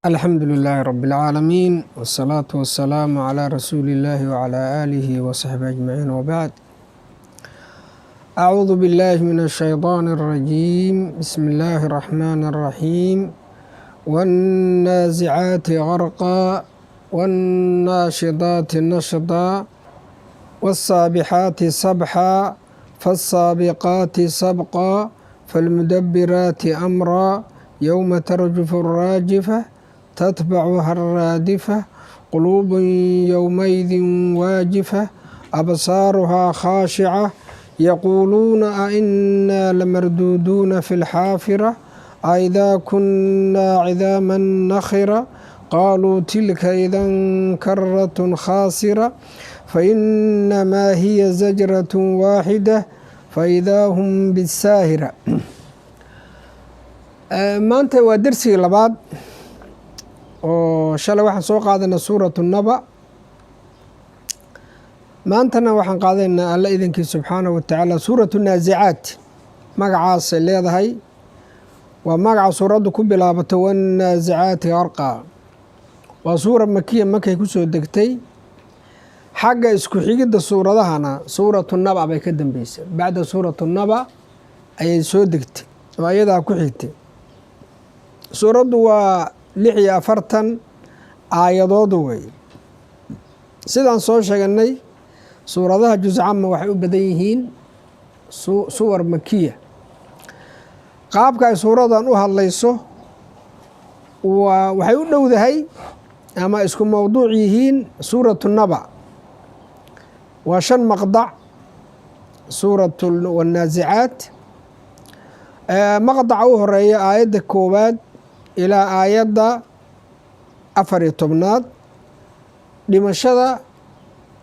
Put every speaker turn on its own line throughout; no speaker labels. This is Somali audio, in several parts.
Alxamdu lilaahi rabi اlcaalamiin wsalaatu wasalaamu calaa rasuuli illaahi wacalaa aalihi wasaxbi ajmaciin, wabacd. Acuudu billahi min ashaydaani alrajiim. Bismi illaahi araxmaani araxiim. Wاnnaasicaati garqa, wاnnaashidaati nashdaa, wاsaabixaati sabxa, faasaabiqaati sabqa, falmudabiraati amraa, yowma tarjufu araajifa, tatbacuha araadifa, quluubun yowmaidin waajifa, absaaruhaa khaashica, yaquuluuna ainaa lamarduuduuna fi lxaafira, aidaa kunnaa cidaaman nakhira, qaaluu tilka idan karatun khaasira, fainamaa hiya zajratun waaxida, faidaa hum bisaahira. Maanta waa dersigii labaad oo shalay waxaan soo qaadanay suuratu Naba. Maantana waxaan qaadanaynaa, Alla idinkii subxaanahu wa tacaala, suuratu Naasicaat. Magacaasay leedahay, waa magaca suuraddu ku bilaabato, wannaasicaati qarqa. Waa suura makiya, Makay ku soo degtay. Xagga isku xigidda suuradahana suuratu Naba bay ka dambeysay. Bacda suuratu Naba ayay soo degtay oo ayadaa ku xigtay. Suuraddu waa 46 aayadood wey. Sidaan soo sheeganay, suuradaha juz cama waxay u badan yihiin suwar makiya. Qaabka ay suuradan u hadlayso waa waxay u dhowdahay ama isku mowduuc yihiin suuratu Naba. Waa shan maqdac suuratu Wannaasicaat. Maqdaca u horeeya, aayadda 1aad ilaa aayadda 14aad, dhimashada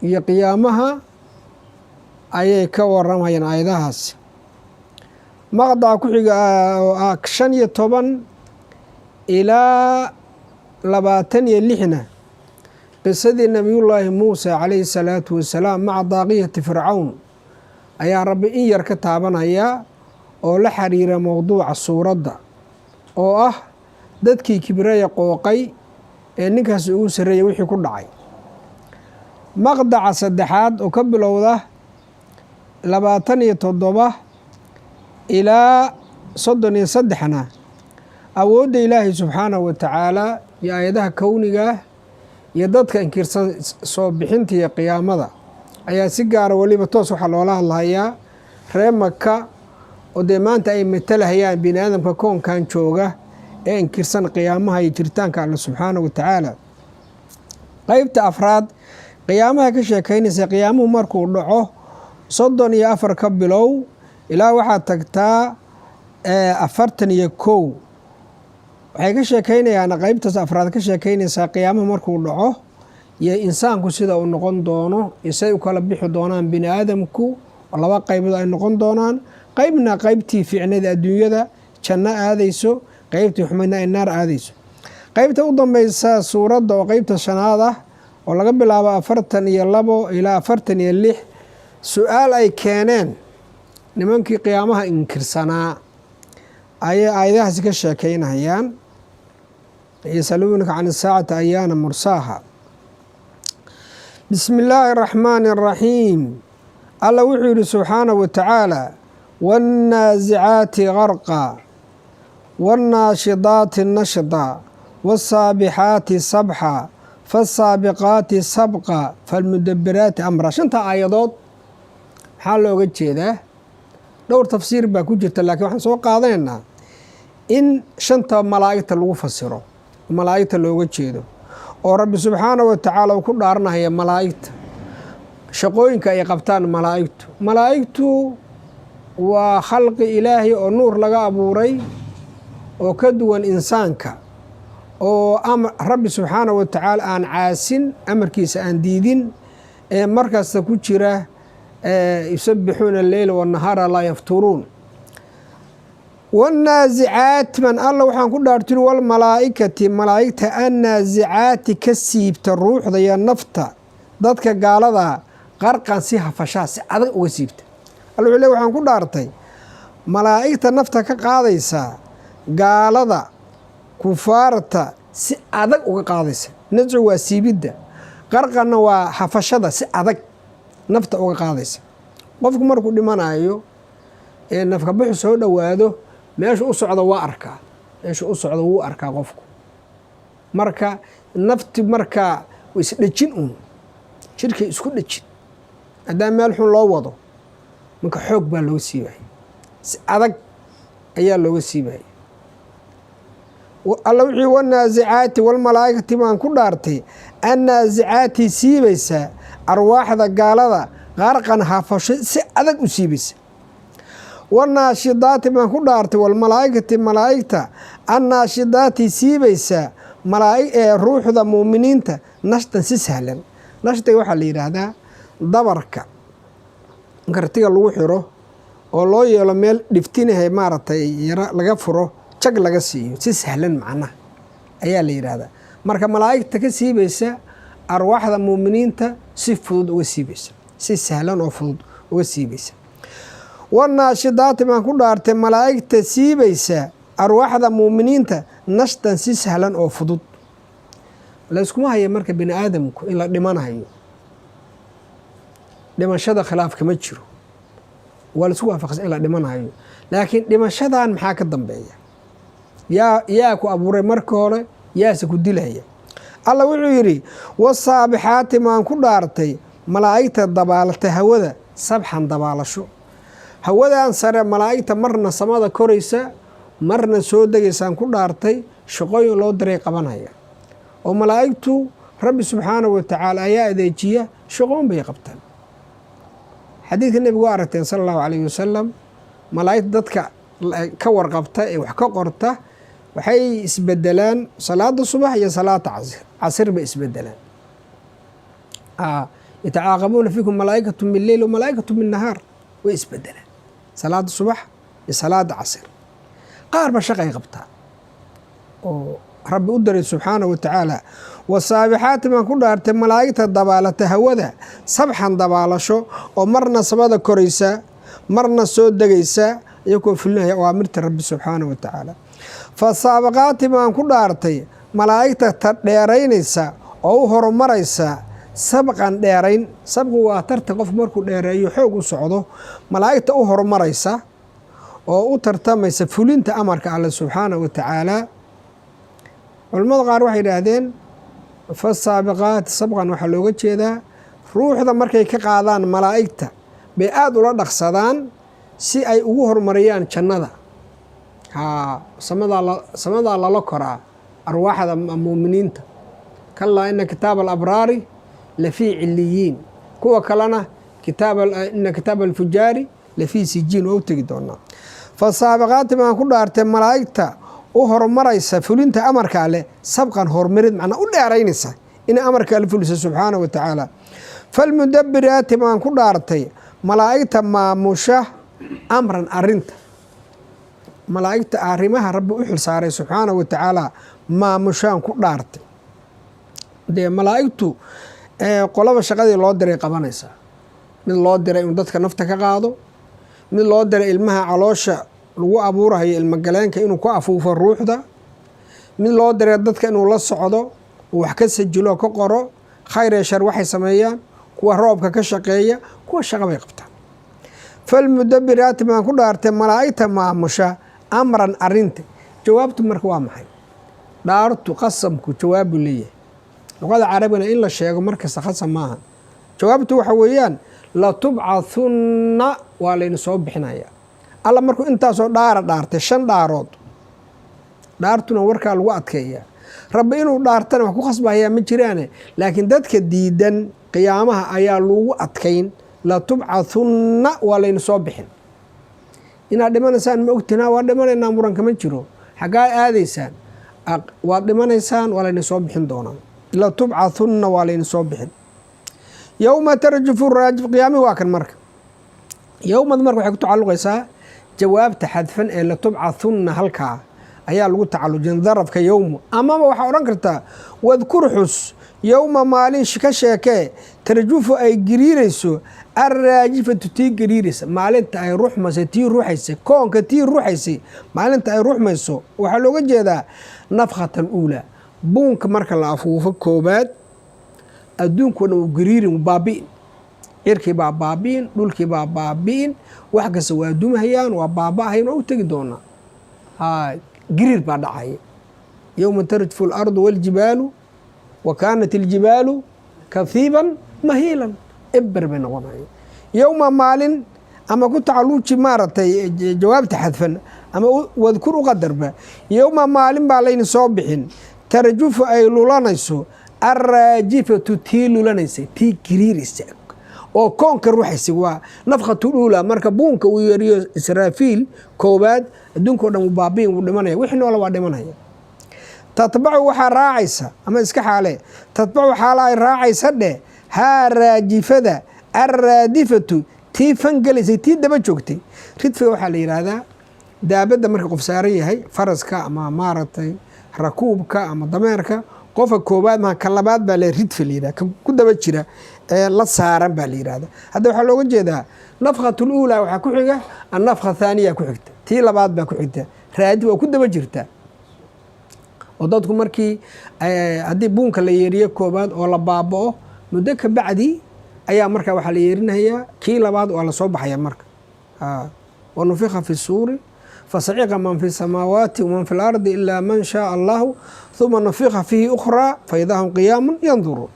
iyo qiyaamaha ayay ka waramayaan aayadahaasi. Maqdaca ku xiga oo ah 15 ilaa 26na, qisadii Nebiyullaahi Muusa calayhi salaatu wasalaam maca daaqiyati Fircawn ayaa Rabbi in yar ka taabanaya, oo la xiriira mowduuca suuradda, oo ah dadkii kibraya qooqay ee ninkaasi ugu sarreeyay wixii ku dhacay. Maqdaca saddexaad oo ka bilowda 27 ilaa 33na, awoodda Ilaahay subxaanahu wa tacaala iyo aayadaha kownigaah iyo dadka inkirsan soo bixinta iyo qiyaamada ayaa si gaara weliba toos waxaa loola hadlahayaa ree Maka, oo dee maanta ay matalahayaan bini aadamka koonkan jooga ee inkirsan qiyaamaha iyo jiritaanka Alle subxaanahu wa tacaala. Qeybta afraad qiyaamaha ka sheekaynaysa. Qiyaamuhu markuu dhaco, 34 ka bilow ilaa waxaad tagtaa 41, waxay ka sheekaynayaan, qeybtaas afraad ka sheekaynaysaa qiyaamahu markuu dhaco iyo insaanku sida uu noqon doono iyo say u kala bixi doonaan bini aadamku, oo laba qaybood ay noqon doonaan: qeybna qeybtii fiicneed adduunyada janno aadayso, qeybtii xumaydna ay naar aadayso. Qeybta u dambeysa suuradda, oo qeybta shanaad ah, oo laga bilaabo 42 ilaa 46, su-aal ay keeneen nimankii qiyaamaha inkirsanaa ayay aayadahaasi ka sheekeynayaan: yasaluunaka can isaacati ayaana mursaaha. Bismi illaahi araxmaani araxiim. Alla wuxuu yidhi subxaanahu wa tacaala: waannaasicaati garqa, waannaashidaati nashda, wasaabixaati sabxa, faasaabiqaati sabqa, falmudabiraati amra. Shanta aayadood maxaa looga jeedaa? Dhowr tafsiir baa ku jirta, laakiin waxaan soo qaadanaynaa in shanta malaa'igta lagu fasiro, malaa'igta looga jeedo, oo Rabbi subxaanahu wa tacaala uu ku dhaaranaya malaa'igta, shaqooyinka ay qabtaan malaa'igtu. Malaa'igtu waa khalqi Ilaahay oo nuur laga abuuray, oo ka duwan insaanka, oo Rabbi subxaanahu wa tacaala aan caasin, amarkiisa aan diidin, ee markasta ku jira yusabbixuuna alleyla wannahaara laa yafturuun. Wannaasicaat man Alla waxaan ku dhaartiri, walmalaa'ikati, malaa'igta, annaasicaati, ka siibta ruuxda iyo nafta dadka gaalada, qarqan, si hafashaa, si adag uga siibta. Alla wuxuu le waxaan ku dhaartay malaa'igta nafta ka qaadaysa gaalada kufaarta. si adag uga qaadaysa. Nasci waa siibidda, qarqanna waa hafashada si adag nafta uga qaadaysa. Qofku markuu dhimanayo ee nafkabuxu soo dhowaado, meeshu u socdo waa arkaa, meeshu u socdo wuu arkaa qofku. Marka nafti markaa isdhejin uun, jirkay isku dhejin haddaa meel xun loo wado, marka xoog baa looga siibaya, si adag ayaa looga siibaya. Alla wixii wanaasicaati walmalaa'ikati baan ku dhaartay, annaasicaati siibaysa arwaaxda gaalada, qarqan hafasho si adag u siibaysa. Wanaashidaati baan ku dhaartay, walmalaa'ikati malaa'igta, annaashidaati siibaysa ee ruuxda muuminiinta, nashtan si sahlan. Nashtiga waxaa la yidhaahdaa dabarka kartiga lagu xiro oo loo yeelo meel dhiftinahay, maaragtay, yaro laga furo, jag laga siiyo si sahlan macnaha ayaa la yidhaahdaa. Marka malaa'igta ka siibaysa arwaaxda muuminiinta si fudud uga siibaysa, si sahlan oo fudud uga siibaysa. Wanaashidaati baan ku dhaartay, malaa'igta siibaysa arwaaxda muuminiinta nashtan si sahlan oo fudud. Layskuma haya marka bini aadamku in la dhimanayo, dhimashada khilaaf kama jiro, waa laisku waafaqsan in la dhimanayo. Laakiin dhimashadan maxaa ka dambeeya? Yaa ku abuuray marka hore, yaase ku dilaya? Alla wuxuu yidhi: wasaabixaati maan ku dhaartay, malaa'igta dabaalata hawada, sabxan dabaalasho. Hawadan sare malaa'igta marna samada koraysa, marna soo degaysaan ku dhaartay. Shaqooyin loo diray qabanaya, oo malaa'igtu Rabbi subxaanahu wa tacaala ayaa adeejiya, shaqoon bay qabtaan. Xadiidka nebigu waa aragteen sala allahu calayhi wasalam, malaa'igta dadka ka warqabta ee wax ka qorta waxay isbedelaan salaada subax iyo salaada casir bay isbedelaan. Yatacaaqabuuna fiikum malaa'ikatu bileyl wa malaa'ikatu binnahaar, way isbedelaan salaada subax iyo salaada casir. Qaar ba shaqay qabtaa oo Rabbi u diray subxaanahu wa tacaala. Wasaabixaati baan ku dhaartay, malaa'igta dabaalata hawada, sabxan dabaalasho, oo marna samada koraysa, marna soo degaysa, iyagoo fulinaya awaamirta Rabbi subxaanahu wa tacaala. Fa saabaqaati baan ku dhaartay, malaa'igta ta dheeraynaysa oo u horumaraysa, sabqan dheerayn. Sabqi waa tartan, qofku markuu dheereeyo xoog u socdo. Malaa'igta u horumaraysa oo u tartamaysa fulinta amarka Alle subxaanahu wa tacaala. Culamada qaar waxay yidhaahdeen fasaabiqaati sabqan waxaa looga jeedaa ruuxda markay ka qaadaan malaa'igta bay aada ula dhaqsadaan si ay ugu horumariyaan jannada. Haa, samadaa lala koraa arwaaxda muuminiinta. Kalaa ina kitaaba alabraari lafii ciliyiin, kuwa kalena ina kitaaba alfujaari lafii sijiin, waa u tegi doonaa. Fasaabiqaati baan ku dhaartay, malaa'igta u horumaraysa fulinta amarka Alleh, sabqan horumarid, macnaa u dheeraynaysa inay amarka Alle fulisa subxaana wa tacaala. Falmudabiraati baan ku dhaartay, malaa'igta maamusha, amran arinta, malaa'igta arrimaha Rabbi u xilsaaray subxaana wa tacaala maamushaan ku dhaartay. Dee malaa'igtu qolaba shaqadii loo diray qabanaysaa. Mid loo diray inuu dadka nafta ka qaado, mid loo diray ilmaha caloosha lagu abuurahayo ilmagaleenka inuu ku afuufo ruuxda, mid loo diray dadka inuu la socdo, uu wax ka sajilo, ka qoro khayr ee shar waxay sameeyaan, kuwa roobka ka shaqeeya, kuwa shaqa bay qabtaan. Falmudabiraati baan ku dhaartay, malaa'igta maamusha, amran arinta. Jawaabtu marka waa maxay? Dhaartu qasamku jawaabu leeyahay. Luqada carabigana in la sheego markasta khasab maaha. Jawaabtu waxa weeyaan latubcathunna, waa layna soo bixinaya. Alla markuu intaasoo dhaara dhaartay, shan dhaarood, dhaartuna warkaa lagu adkeeyaa. Rabbi inuu dhaartana wax ku khasbahayaa ma jiraane, laakiin dadka diidan qiyaamaha ayaa lagu adkayn. Latubcathunna, waa layna soo bixin. Inaad dhimanaysaan ma ogtihin? Waa dhimanaynaa, muran kama jiro. Xaggaa aadaysaan? Waad dhimanaysaan, waa layna soo bixin doonaa. Latubcathunna, waa layna soo bixin. Yowma tarjufu raajif, qiyaamihi waa kan. Marka yowmad marka waxay ku tacalluqaysaa jawaabta xadfan ee latubcathunna, halkaa ayaa lagu tacallujin darafka yowmu. Amaba waxaa odhan kartaa: wadkur xus, yowma maalin ka sheekee, tarjufu ay gariirayso, arraajifatu tii gariiraysa, maalinta ay ruxmayso tii ruxaysay, koonka tii ruxaysay, maalinta ay ruxmayso. Waxaa looga jeedaa nafkhata aluulaa. Buunka marka la afuufo koobaad, adduunko dhan wuu gariirin, wuu baabi'in, cirkii baa baabi'in, dhulkii baa baabi'in, wax kasta waa dumahayaan, waa baaba'ahayan, waa u tegi doonaa. Gariir baa dhacaya. Yowma tarjufu alardu waljibaalu wa kaanat iljibaalu kahiiban mahiilan, eber bay noqonaya. Yowma maalin ama ku tacaluuji maaragtay jawaabta xadfan ama wadkur u qadarba. Yowma maalin baa layni soo bixin, tarjufu ay lulanayso, alraajifatu tii lulanaysay, tii gariiraysa oo koonka ruuxaysa, waa nafkhatu uulaa. Marka buunka uu yeeriyo Israafiil koowaad, adduunka o dhan wuu baabiin, wuu dhimanaya, wixii noola waa dhimanaya. Tatbacu waxaa raacaysa ama iska xaalee, tatbacu xaala ay raacaysa dheh haa raajifada, alraadifatu tii fangelaysay, tii daba joogtay. Ridfiga waxaa la yidhaahdaa daabadda marka qof saaran yahay, faraska ama maaragtay rakuubka ama dameerka, qofka koowaad maa ka labaad baa le ridfi la yidhahda, kan ku daba jira ee la saaran baa la yidhahda. Hadda waxaa looga jeedaa nafkhatul uulaa waxaa ku xiga annafkha thaaniya ku xigta, tii labaad baa ku xigta, raadi waa ku daba jirta. Oo dadku markii haddii buunka la yeeriyo koobaad oo la baaba'o, muddo ka bacdi ayaa marka waxaa la yeerinayaa kii labaad, waa lasoo baxaya marka. Wa nufika fi suuri fasaciqa man fi samaawaati waman fi lardi ilaa man shaaa allahu huma nufika fiihi ukhraa faidaa hum qiyaamun yanduruun.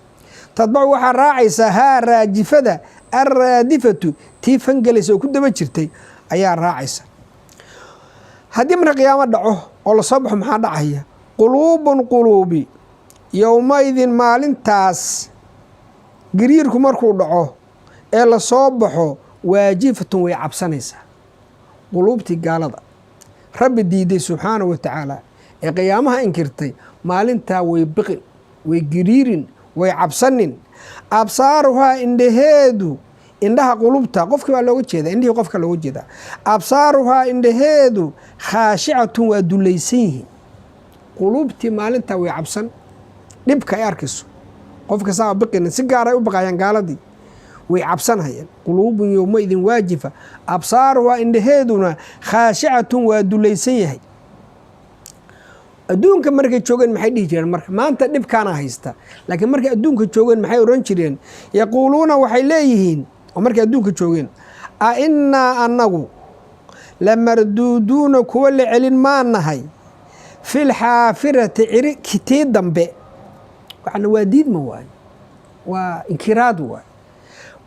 Tadbacu waxaa raacaysaa haa raajifada, alraadifatu tii fangelaysa oo ku daba jirtay ayaa raacaysa. Haddii marka qiyaamo dhaco oo lasoo baxo, maxaa dhacaya? Quluubun quluubi yowmaidin maalintaas gariirku markuu dhaco ee lasoo baxo, waajifatun way cabsanaysaa. Quluubtii gaalada Rabbi diiday subxaanahu wa tacaala ee qiyaamaha inkirtay, maalintaa way biqin, way gariirin, way cabsanin. Absaaruhaa indhaheedu, indhaha qulubta qofkii baa looga jeeda, indhihii qofka looga jeedaa. Absaaruhaa indhaheedu khaashicatun waa dulaysan yihiin. Quluubtii maalintaa way cabsan dhibka ay arkayso. Qof kastaaba biqinin, si gaaray u baqayaan gaaladii, way cabsanhayaan. Quluubun yowmaidin waajifa absaaruhaa, indhaheeduna khaashicatun waa dulaysan yahay. Adduunka markay joogeen maxay dhihi jireen? Marka maanta dhibkaana haysta, laakiin markay adduunka joogeen maxay odhan jireen? Yaquuluuna waxay leeyihiin oo markay adduunka joogeen, a innaa annagu lamarduuduuna kuwa la celin maa nahay fil xaafirati ciri tii dambe. Waxana waa diidma waayo, waa inkiraad waay.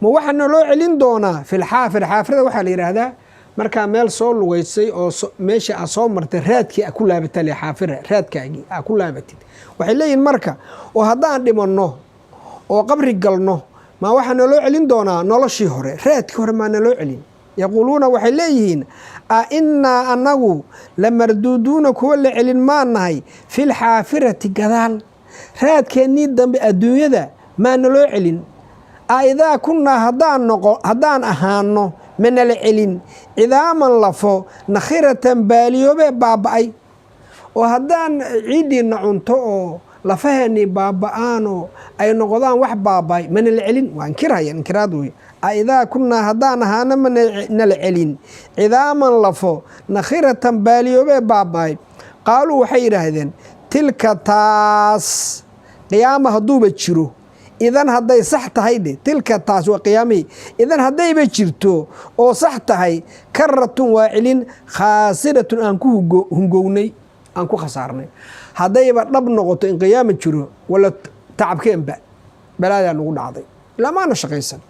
Ma waxaa naloo celin doonaa filxaafir? Xaafirada waxaa la yidhaahdaa markaa meel soo lugaysay oo meesha aa soo martay raadkii a ku laabata le xaafira, raadkaagii aa ku laabatid. Waxay leeyihin marka oo haddaan dhimanno oo qabri galno, ma waxaa naloo celin doonaa noloshii hore, raadkii hore maa naloo celin? Yaquuluuna waxay leeyihiin, a innaa annagu lamarduuduuna kuwa la celin maa nahay filxaafirati gadaal, raadkeennii dambe adduunyada maa naloo celin? A idaa kunnaa haddaan noqo, haddaan ahaano, ma nala celin cidaaman lafo nakhiratan baaliyoobee baaba'ay, oo haddaan ciiddiinna cunto oo lafaheennii baaba'aanoo ay noqdaan wax baaba'ay, ma nala celin? Waa inkirhayaan, inkiraad wey. A idaa kunnaa haddaan ahaano, ma nala celin cidaaman lafo nakhiratan baaliyoobee baaba'ay? Qaaluu waxay yidhaahdeen, tilka taas qiyaama hadduuba jiro, idan hadday sax tahay dhe, tilka taas waa qiyaamihii, idan haddayba jirto oo sax tahay, karatun waa celin, khaasiratun aan ku hungownay, aan ku khasaarnay. Haddayba dhab noqoto in qiyaama jiro, wala tacabkeenba balaadaa nagu dhacday, ilaa maana shaqaysan.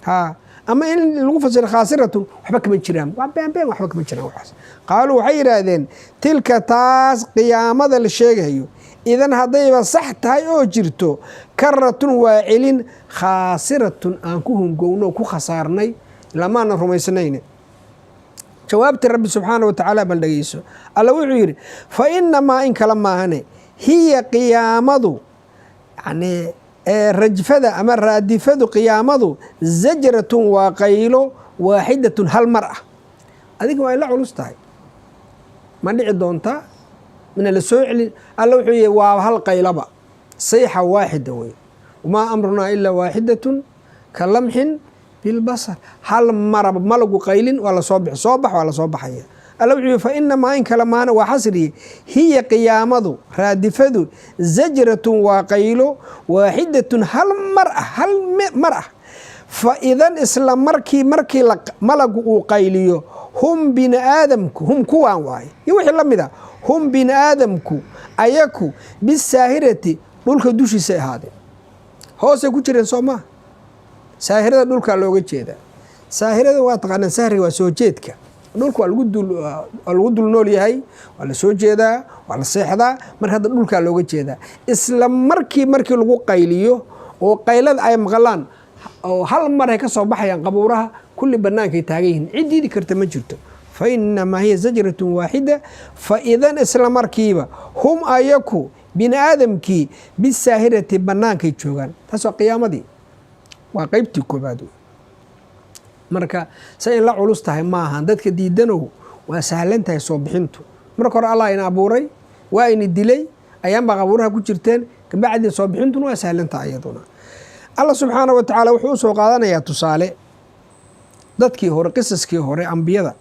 Ha ama in lagu fasiro khaasiratun waxba kama jiraan, waa beenbeen, waxba kama jiraan waxaas. Qaaluu waxay yidhaahdeen, tilka taas qiyaamada la sheegayo, idan haddayba sax tahay oo jirto, karatun waa celin, khaasiratun aan ku hungowno, ku khasaarnay, lamaana rumaysnayne. Jawaabta Rabbi subxaana wa tacaala bal dhegeyso. Alla wuxuu yidhi, fa inamaa in kale maahane, hiya qiyaamadu, yani rajfada ama raadifadu, qiyaamadu zajratun waa qaylo, waaxidatun hal mar ah. Adiga waa ila culus tahay, ma dhici doontaa mina la soo celin? Alla wuxuu yihi, waa hal qaylaba, sayxa waaxida wey. Wamaa amrunaa ilaa waaxidatun ka lamxin bilbasar. Hal maraba malagu qaylin waa lasoo bixi, soo bax, waa lasoo baxaya. Alla wuxuu yihi fa inamaa in kale maana waa xasriye, hiya qiyaamadu raadifadu zajratun waa qaylo, waaxidatun hal mar ah, hal mar ah. Fa idan isla markii malagu uu qayliyo, hum bini aadamku, hum kuwaan waaye iyo wixii la mid a, hum bini aadamku ayaku bisaahirati dhulka dushiisay ahaadeen, hoosay ku jireen. Soo maa saahirada dhulkaa looga jeedaa. Saahirada waa taqaanaa, sahriga waa soo jeedka dhulka, waa lagu dul nool yahay, waa la soo jeedaa, waa la seexdaa. Marka hadda dhulkaa looga jeedaa. Isla markii lagu qayliyo oo qaylada ay maqlaan oo hal mar ay ka soo baxayaan qabuuraha, kulli bannaankay taagan yihiin, cid diidi karta ma jirto. Fa inamaa hiya zajratun waaxida, fa idan isla markiiba hum ayaku bini aadamkii bisaahirati bannaankay joogaan. Taas waa qiyaamadii, waa qeybtii koobaad. Marka say in la culus tahay maahan dadka diidanow, waa sahlan tahay soo bixintu. Marka hore Allah ina abuuray, waa ini dilay, ayaanbaa qabuuraha ku jirteen, kabacdii soo bixintuna waa sahlan tahay iyaduna. Allah subxaana wa tacaala wuxuu u soo qaadanayaa tusaale dadkii hore, qisaskii hore ambiyada,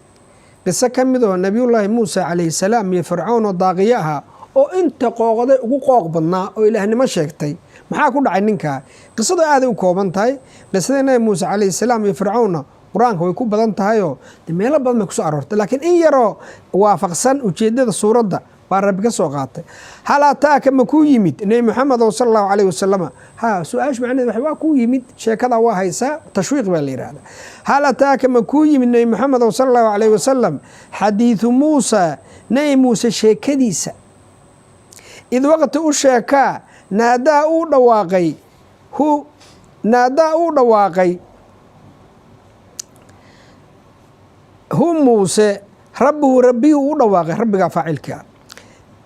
qiso ka mid oo Nabiyullaahi Muusa calayhi salaam iyo Fircawn oo daaqiyo ahaa oo inta qooqday ugu qooq badnaa oo ilaahnimo sheegtay. Maxaa ku dhacay ninkaa? Qisadu aaday u kooban tahay. Qisada Nabi Muuse calayhi salaam iyo Fircawnna Qur-aanka way ku badan tahayoo meelo badan bay kusoo aroortay, laakiin in yaroo waafaqsan ujeeddada suuradda baa Rabbi ka soo qaatay. Hal ataaka ma kuu yimid, Nebi Maxamedow sala Allahu calayhi wasalama? Ha, su-aashu macnaheed waa kuu yimid, sheekada waa haysaa, tashwiiq baa la yidhahda. Hal ataaka ma kuu yimid, Nebi Maxamedow sala Allahu calayhi wasalam, xadiidu Muusa, Nebi Muuse sheekadiisa? Id waqti u sheekaa naadaa uu dhawaaqay hu, naadaa uu dhawaaqay hu Muuse rabbuhu, rabbiyuu u dhawaaqay, rabbigaa faacilkaa.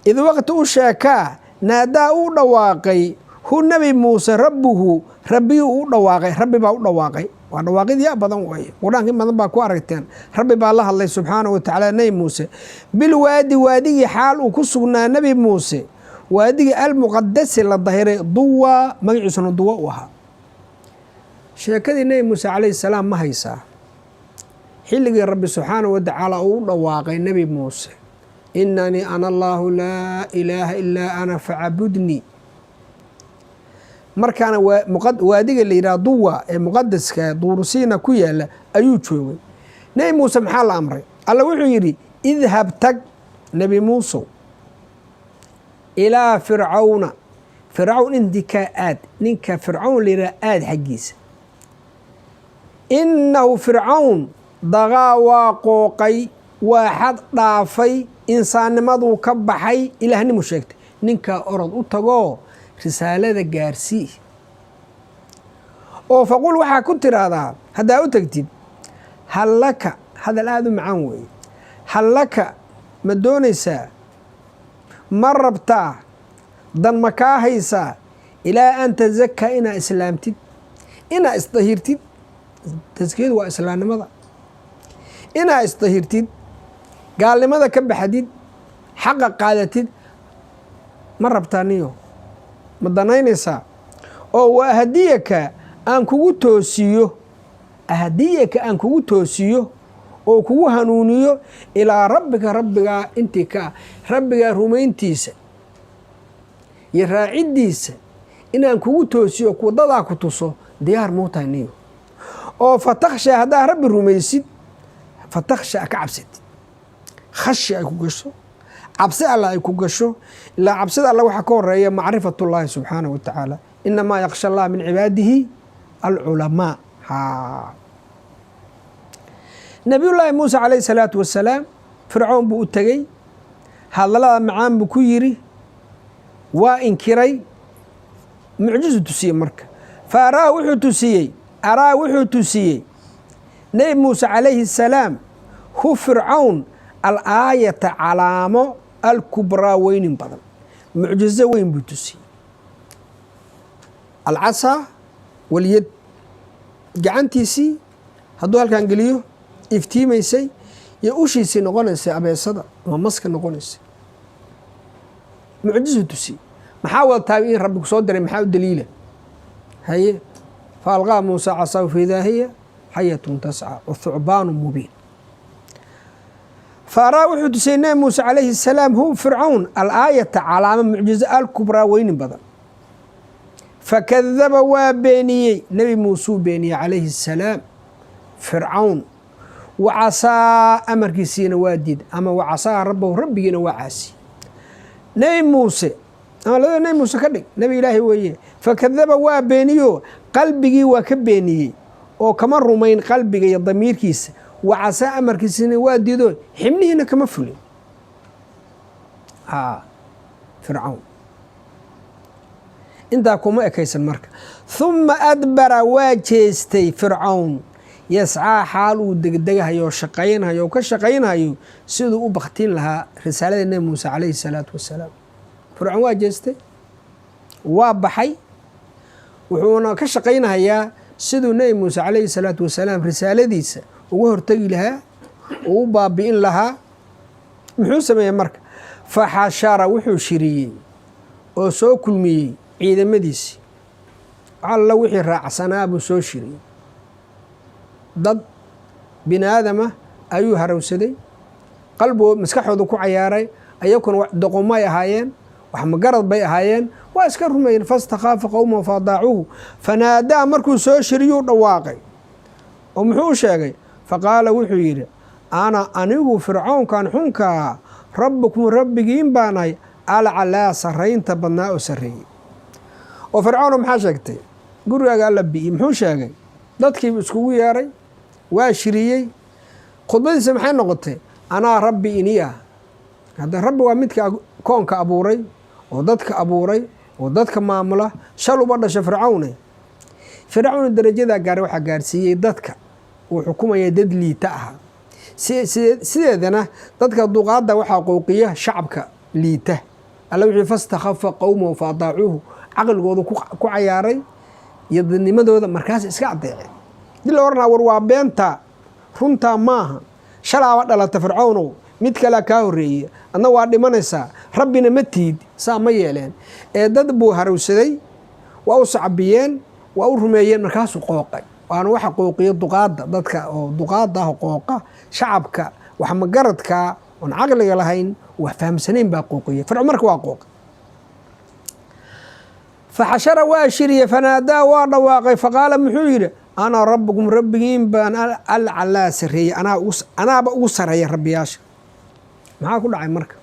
Id waqti u sheekaa naadaa uu dhawaaqay hu Nebi Muuse rabbuhu, rabbiyuu u dhawaaqay, rabbi baa u dhawaaqay. Waa dhawaaqid yaa badan waaye, Qur-aanka in badan baa ku aragteen. Rabbi baa la hadlay subxaanahu wa tacaala Nebi Muuse bilwaadi, waadigii xaal uu ku sugnaa Nebi Muuse, waadigii almuqadasi la dahiray, Duwa magaciisuna Duwa u ahaa. Sheekadii Nebi Muuse calayhi salaam ma haysaa? Xilligii Rabbi subxaanahu wa tacaala uu u dhawaaqay Nebi Muuse, inanii ana allaahu laa ilaaha ilaa ana facbudnii. Markaana waadiga la yidhaha Duwa ee muqadaska Duurusiina ku yaala ayuu joogay Nebi Muuse. Maxaa la amray? Alla wuxuu yidhi: idhab, tag Nebi Muusow, ilaa Fircawna, Fircawn intikaa aad, ninka Fircawn la yidhaha aad xaggiisa. Innahu Fircawn daqaa, waa qooqay, waa xad dhaafay, insaannimaduu ka baxay, ilaahnimu sheegtay. Ninkaa orod u tagoo risaalada gaarsii oo faqul, waxaa ku tiraahdaa haddaa u tagtid: hal laka, hadal aada u macaan weeye, hal laka, ma doonaysaa, ma rabtaa, dan ma kaa haysaa, ilaa an tazakaa, inaa islaamtid, inaa isdahirtid. Taskiyadu waa islaamnimada, inaa isdahirtid, gaalnimada ka baxdid, xaqa qaadatid, ma rabtaa niyo, ma danaynaysaa? Oo wa ahdiyaka, aan kugu toosiyo, ahdiyaka, aan kugu toosiyo oo kugu hanuuniyo, ilaa rabbika, rabbigaa intii ka ah, rabbigaa rumayntiisa iyo raaciddiisa inaan kugu toosiyo, wadadaa ku tuso, diyaar muu tahay niyo? Oo fatakhsha, haddaa Rabbi rumaysid, fatakhsha, ka cabsatid, khashi ay ku gasho, cabsi alla ay ku gasho. Ilaa cabsida alla waxaa ka horeeya macrifatullaahi subxaanahu wa tacaala. Inamaa yaksha allah min cibaadihi alculamaa. Ha, Nabiyullaahi Muuse calayhi salaatu wasalaam Fircoon buu u tegey, hadallada macaan buu ku yidhi, waa inkiray, mucjizu tusiyey. Marka fa araa wuxuu tusiyey, araa wuxuu tusiyey Nebi Muuse calayhi salaam hu Fircawn al aayata, calaamo, alkubraa, weynin badan, mucjizo weyn buu tusiyey: alcasaa walyad, gacantiisii hadduu halkan geliyo iftiimaysay iyo ushiisii noqonaysay abeesada ama maska noqonaysay. Mucjizu tusiyey. Maxaa wadataa in Rabbi ku soo diray? Maxaa u daliila? Haye, fa alqaa Muusa casaahu faidaa hiya xayatun tascaa wa thucbaanu mubiin. Faaraa wuxuu tusay Nebi Muuse calayhi salaam hu Fircawn alaayata, calaamo mucjizo alkubraa, weyni badan. Fakadaba, waa beeniyey, Nebi Muusuu beeniyey calayhi salaam Fircawn. Wacasaa, amarkiisiina waa diid, ama wacasaa rabbahu, rabbigiina waa caasi. Nebi Muuse ama labada Nebi Muuse ka dhig, nebi Ilaahay weeye. Fakadaba, waa beeniyo, qalbigii waa ka beeniyey oo kama rumayn qalbiga iyo damiirkiisa. Wacasaa, amarkiisiina waa diido, xibnihiina kama fulin Fircawn. Intaa kuma ekaysan marka. Huma adbara, waa jeestay Fircawn, yascaa, xaal uu degdegahayo oo shaqaynhayo oo ka shaqaynhayo siduu u baktiin lahaa risaalada Nebi Muuse calayhi salaatu wasalaam. Fircawn waa jeestay, waa baxay, wuxuuna ka shaqaynhayaa siduu Nebi Muuse calayhi salaatu wasalaam risaaladiisa uga hortegi lahaa, uu u baabi'in lahaa. Muxuu sameeyey marka? Faxashara, wuxuu shiriyey oo soo kulmiyey ciidamadiisii, alla wixii raacsanaa buu soo shiriyey. Dad bini aadama ayuu harawsaday, qalbigoo maskaxooda ku cayaaray, ayakuna doqomay ahaayeen, wax magarad bay ahaayeen, waa iska rumeeyeen. Fastakaafa qowmahu faadaacuuhu. Fanaadaa, markuu soo shiriyuu dhawaaqay oo muxuu u sheegay? Faqaala, wuxuu yidhi: "Ana, anigu Fircoonkan xunkaa, rabbukum, rabbigiin baanahay, alcalaa, sarraynta badnaa oo sarreeyey." Oo Fircawno maxaa sheegtay? Gurigaaga alla bi'iyey. Muxuu sheegay? Dadkiibu iskugu yeeray, waa shiriyey. Khudbadiisa maxay noqotay? "Anaa rabbi ini ah." Hadda rabbi waa midka koonka abuuray oo dadka abuuray oo dadka maamula. Shal uba dhasha Fircawne. Fircawn darajadaa gaaray waxaa gaarsiiyey dadka uu xukumaya dad liita ahaa. Sideedana dadka duqaadda waxaa qowqiya shacabka liita. Alla wuxuu fastakhafa qowmahu fa adaacuuhu, caqligooda ku cayaaray iyo dadnimadooda, markaas iska adeeceen. Dii la oranaa, "War waa beenta, runtaa maaha, shalaaba dhalata Fircawnow, mid kalea kaa horreeye, adna waa dhimanaysaa, rabbina ma tiid," saa ma yeeleen. Ee dad buu harowsaday, waa u sacbiyeen, waa u rumeeyeen, markaasuu qooqay. Waana waxa qooqiya duqaadda, dadka oo duqaadda ah qooqa, shacabka wax magaradkaa oon caqliga lahayn, wax fahamsanayn baa qooqiya. Fircoon marka waa qooqay. Faxashara, waa shiriye. Fanaadaa, waa dhawaaqay. Faqaala, muxuu yidhi? "Ana rabbukum, rabbigiin baan, alcalaa, sarreeyey, anaaba ugu sarreeya rabbiyaasha." Maxaa ku dhacay marka?